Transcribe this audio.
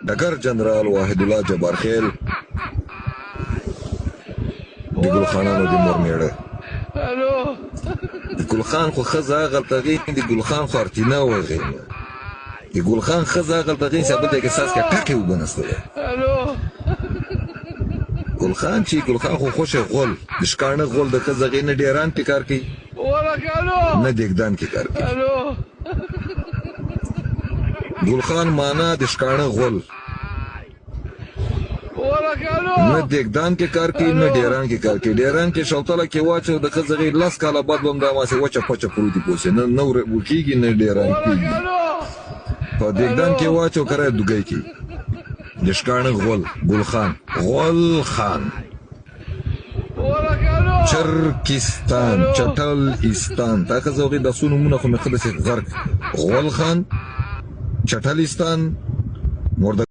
ډګر جنرال واحد الله جبارخیل د ګل خانانو د مور میړه. د ګل خان خو ښځه هغلته غي، د ګل خان خو ارتینا وغي. د ګل خان ښځه هغلته غي چې بل ځای کې څاڅکی ټکې اوبه نشته ده. ګل خان چې ګل خان خو خوشې غول، د شکاڼه غول د ښځه غي، نه ډیران کې کار کوي نه دیګدان کې کار کوي. ګل خان معنا د شکاڼه غول، نه دیګدان کې کار کوي نه ډیران کې کار کوي. ډیران کې شوتله کې واچو د ښځې غي، 10 کاله بعد به هم دا ماسې وچه پچه پروت پوسې، نه نه ورکیږي نه ډیران کیږي. په دیګدان کې واچو کرای دوګی کې. د شکاڼه غول ګل خان، غول خان، چرکستان، چټل استان، دا ښځه وغي. دا څو نومونه خو مې ښه داسې غرق. غول خان، چټلستان، مرده.